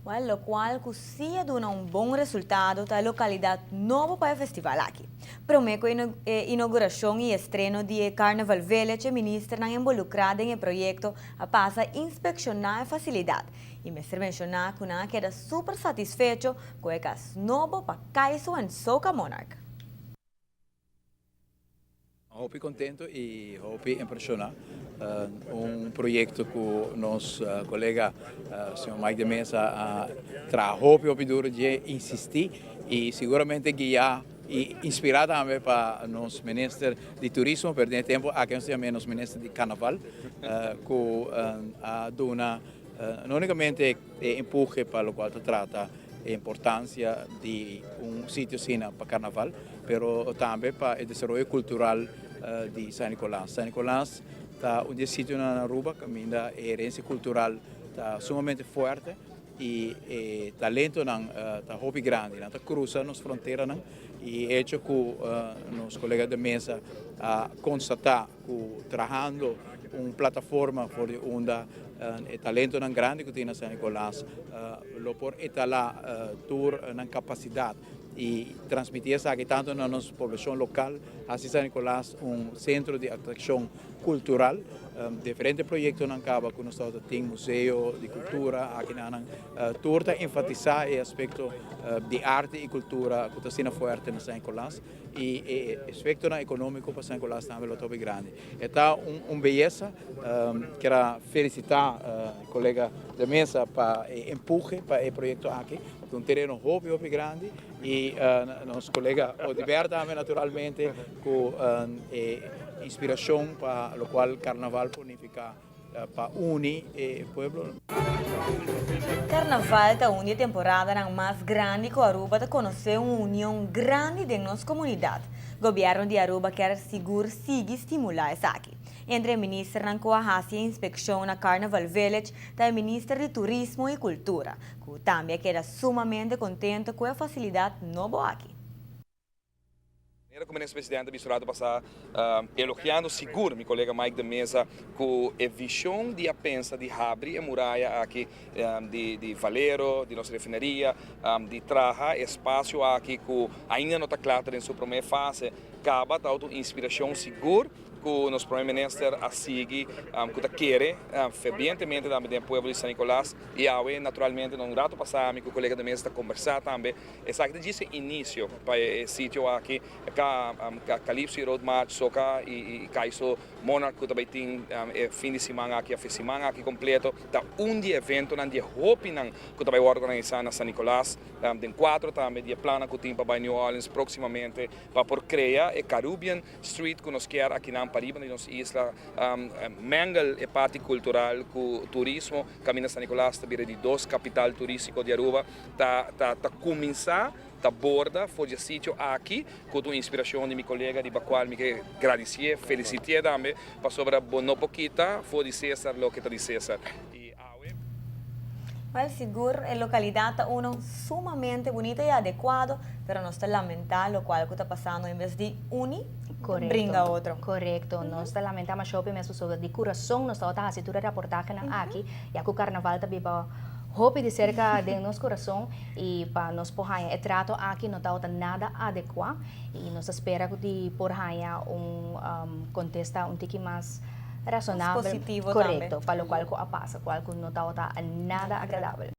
Well, locual cu si a duna un bon resultado ta e localidad nobo pa e festival aki. Prome cu e inauguracion y estreno di Carnival Village, ministernan involucra den e proyecto a pasa inspecciona e facilidad. Y mester menciona cu nan a keda super satisfecho cu e cas nobo pa Kaiso and Soca Monarch. Hopi contento y hopi impresiona. Un proyecto cu nos colega señor Mike de Meza a traha hopi hopi duro di insisti y seguramente guia y inspira tambe pa nos minister di turismo, pero den tempo aki nos tambe nos minister di carnaval, cu a duna no unicamente e empuje pa locual ta trata e importancia di un sitio asina pa carnaval, pero tambe pa e desaroyo cultural di San Nicolas. San Nicolas ta un di e sitionan na Aruba caminda e herencia cultural ta sumamente fuerte y e talentonan ta hopi grandi. Nan ta cruza nos fronteranan y e hecho cu nos colega de Meza a constata cu trahando un plataforma for di unda e talentonan grandi cu tin na San Nicolas lo por etala tur nan capacidad y transmiti esaki tanto na nos poblacion local, haci San Nicolas un centro di atraccion cultural. Diferente proyectonan caba cu nos tin museo di cultura aki nan tur ta enfatisa e aspecto di arte y cultura cu ta asina fuerte na San Nicolas y e aspectonan economico pa San Nicolas tambe lo ta hopi grandi. E ta un beyesa. Kier felicita colega de Meza pa e empuje pa e proyecto aki. Un tereno hopi hopi grandi y nos colega Odiber tambe naturalmente cu e inspiracion pa locual carnaval por significa pa uni e pueblo. Carnaval ta un di e temporadanan mas grandi cu Aruba ta conoce un union grandi den nos comunidad. Gobierno di Aruba kier sigur sigui stimula esaki. Entre ministernan cu a haci inspeccion na Carnival Village ta e minister di Turismo y Cultura, cu tambe a keda sumamente contento cu e facilidad nobo aki. Manera cu minister presidente bisto rato pasa elogiando sigur mi colega Mike de Meza cu e vision di a pensa di habri e muraya aki di Valero, di nos refineria, di traha espacio aki cu ainda no ta cla den su prome fase, caba ta un inspiracion sigur cu nos prome minister a sigui cu ta kere fervientemente tambe den pueblo di San Nicolas. Y awe naturalmente un rato pasa mi cu colega de Meza ta conversa tambe. Esaki ta djis e inicio pa e sitio aki, Calypso y Road March, Soca y Kaiso Monarch cu ta bay tin e fin di siman aki of e siman aki completo, ta un di e eventonan di e hopinan cu ta bay wordo organisa na San Nicolas. Den cuatro tambe di e plannan cu tin pa bay New Orleans proximamente pa por crea e Caribbean Street cu nos kier akinan pariba di nos isla, mengel e parti cultural cu turismo. Caminda San Nicolas ta bira di dos capital turistico di Aruba, ta cuminsa ta borda for di e sitio aki cu ta un inspiracion di mi colega riba cual mi ke gradicié, felicitié tambe, pasobra bo no por kita for di Cesar loke ta di Cesar. Y awe. Wel, sigur e localidad ta uno sumamente bunita y adecuado, pero nos ta lamenta locual cu ta pasando en bes di uni, bringa otro. Corecto. Nos ta lamenta masha hopi mes pasobra di curason nos tabata haci tur e reportahenan aki, ya cu carnaval ta biba hopi di cerca den nos curason y pa nos por haya e trato aki no tabata nada adecua y nos ta spera cu di por haya un contesta un tiki mas razonabel. Mas positivo tambe. Corecto, pa locual cu a pasa, cual cu no tabata nada agradabel.